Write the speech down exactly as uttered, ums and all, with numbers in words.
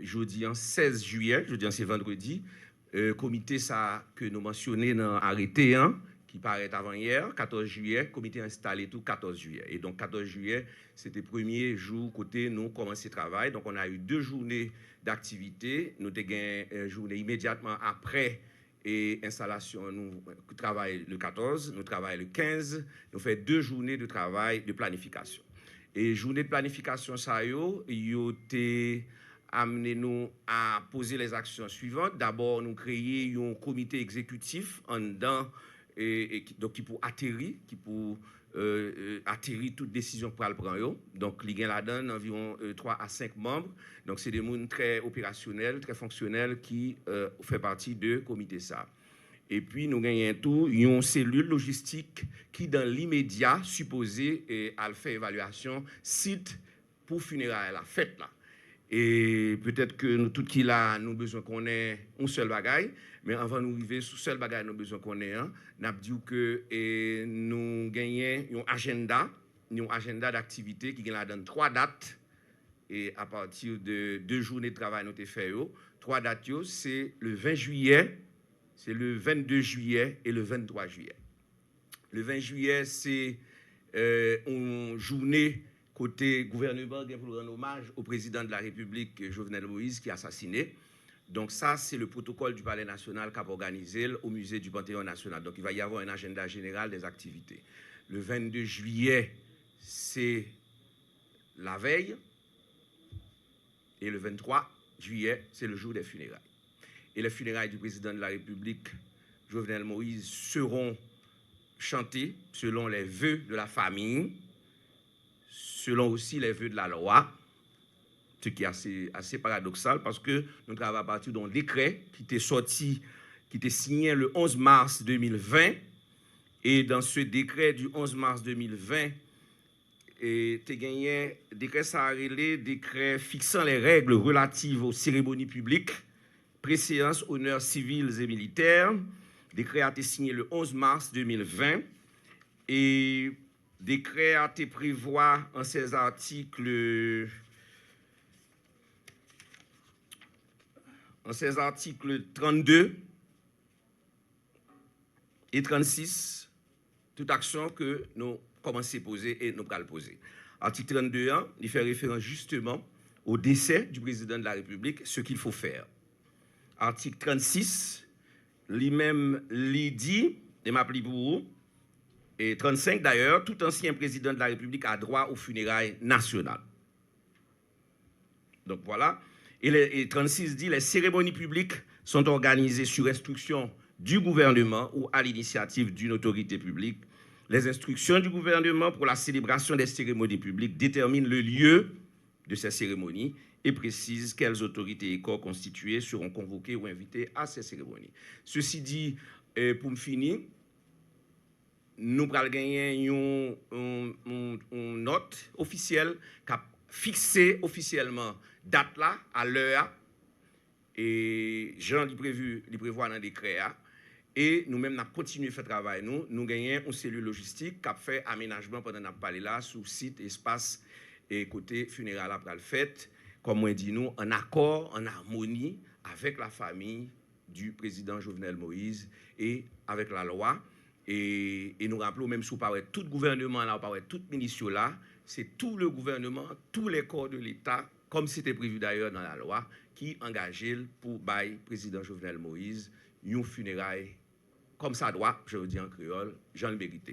jodi an sèz jiyè, jodi an se vandredi, e, komite sa a ke nou mansyone nan arete an, ki parèt avanyè, katòz jiyè, komite an enstale tou katòz jiyè. E donk, katòz jiyè, se te premye jou kote nou kòmanse travay. Donc, on a eu deux journées d'activité. Nou te gen, e, jounen imedyatman apre e enstalasyon an, nou travay le katòz, nou travay le kenz, nou fè de jounen de travay de planifikasyon. E jounen de planifikasyon sa yo, yo te amene nou a poze les actions suivantes. Dabò, nou kreye yon komite egzekitif anndan, e, e ki, donk, ki pou ateri, ki pou e, e, ateri tout desizyon k pral pran yo. Donk, li gen ladan l anviwon, e, twa a senk manm. Donk, se de moun trè operasyonèl, trè fonksyonèl ki, e, fè pati de komite sa. Epi, nou genyen tou yon selil lojistik ki, dan limedya, sipoze, e, al fè evalyasyon sit pou fineray la fèt la. E petèt ke nou tout ki la, nou bezwen konnen yon sèl bagay, men anvan nou rive sou sèl bagay nou bezwen konnen an, n ap di w ke, e, nou genyen yon ajanda, yon ajanda daktivite ki gen ladan l twa dat, e apati de de jounen travay nou te fè yo. Twa dat yo, se le ven jiyè, se le vennde jiyè e le venntwa jiyè. Le ven jiyè, se, e, yon jounen kote gouvèneman an gen pou l rann omaj au président de la République, Jovenel Moïse, qui est assassiné. Donc ça, c'est le protocole du Palais National k ap òganize l au musée du Panthéon National. Donc il va y avoir un agenda général des activités. Le vennde jiyè, se lavèy. Et le venntrwa jiyè, c'est le jour des funérailles. Et les funérailles du président de la République, Jovenel Moïse, seront chantées selon les vœux de la famille, selon aussi les vœux de la loi, ce qui est assez, assez paradoxal, paske nou travay apati d'un décret ki te sòti, ki te siyen le onze mars deux mille vingt. Et dans ce décret du onze mars deux mille vingt, e te genyen, dekrè sa a rele décret fixant les règles relatives aux cérémonies publiques, préséances, honneurs civils et militaires. Dekrè a te siyen le onze mars deux mille vingt. E dekrè a te prevwa an ses articles, an ses articles trannde e trannsis, tout aksyon ke nou kòmanse poze e nou pral poze. Atik trannde an, li fè referans justement au décès du président de la République, ce qu'il faut faire. Atik trannsis, li menm, li di, e m ap li pou ou, e trannsenk d'ailleurs, tout ancien président de la République a droit aux funérailles nationales. Donc voilà. Et, les, et trannsis dit, les cérémonies publiques sont organisées sur instruction du gouvernement ou à l'initiative d'une autorité publique. Les instructions du gouvernement pour la célébration des cérémonies publiques déterminent le lieu de ces cérémonies et précisent quelles autorités et corps constitués seront convoqués ou invités à ces cérémonies. Ceci dit, euh, pou m fini, nou pral genyen yon, yon, yon, yon nòt ofisyèl k ap fikse ofisyèlman dat la, a lè a, e jan li previ, li prevwa nan dekrè a. E nou menm, n ap kontinye fè travay nou. Nou genyen yon selil lojistik k ap fè amenajman pandan n ap pale la sou sit, espas, e kote fineray la pral fèt. Kòm mwen di nou, an akò, an amoni avèk lafanmi du président Jovenel Moïse e avèk lalwa. E, e nou raple w, menm si w pa wè tout gouvèneman an la, w pa wè tout minis yo la, c'est tout le gouvernement, tous les corps de l'État, comme c'était prévu d'ailleurs dans la loi, ki angaje l pou bay prezidan Jovenel Moïse yon fineray comme ça doit, je le dis en créole, jan l merite.